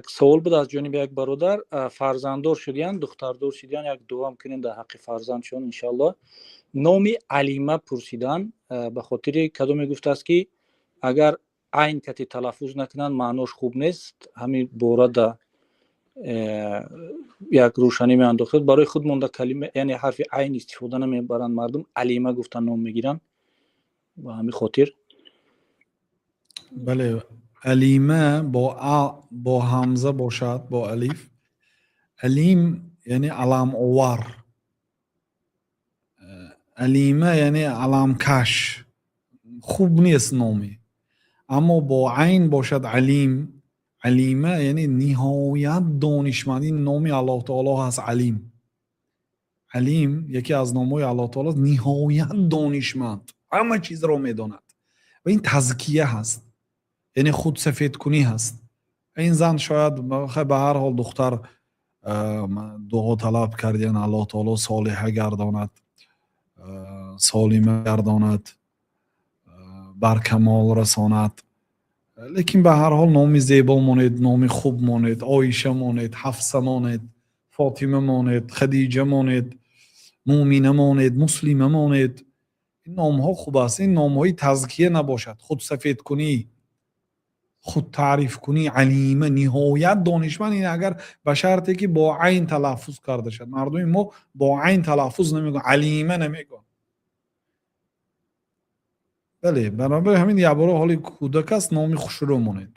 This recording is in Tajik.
Савол буд аз ҷониби як бародар: фарзанддор шудиян, духтардор шудиян, як дуам кунем дар ҳаққи фарзандшон, иншоалло. Номи Алима пурсидан, ба хотири кадоме гуфтааст, ки агар айн кати талаффуз накунанд, маънош хуб нест. Ҳамин борада як рӯшанӣ меандохтед. Барои худ монда калима, яъне ҳарфи айн истифода намебаранд мардум, Алима гуфтан ном мегиранд, ба ҳамин хотир. Бале, Алима бо а, бо ҳамза бошад, бо алиф. Алим яъне аламовар, Алима яъне аламкаш, хуб нест номи. Аммо бо айн бошад, Алим, Алима яъне ниҳоят донишманд. Ин номи Аллоҳ таоло ҳаст, Алим. Алим яке аз номҳои Аллоҳ таоло, ниҳоят донишманд, ҳама чизро медонад. Ва ин тазкия ҳаст, яъне худсафедкунӣ ҳаст. Ин зан шояд, ба ҳар ҳол, духтар дуо талаб кардиян, Аллоҳ таоло солиҳа гардонад, солима гардонад, бар камол расонад. Лекин ба ҳар ҳол номи зебо монед, номи хуб монед, Оиша монед, Ҳафса монед, Фотима монед, Хадиҷа монед, Муъмина монед, Муслима монед. Ин номҳо хуб аст. Ин номҳои тазкия набошад, худсафедкунӣ, худтаърифкунӣ. Алима, ниҳоят донишманд. Ин агар ба шарте ки бо айн талаффуз карда шавад. Мардуми мо бо айн талаффуз намекунанд, Алима намегӯянд. Бале, баробари ҳамин якбора ҳоли кӯдак аст, номи хушрӯ монед.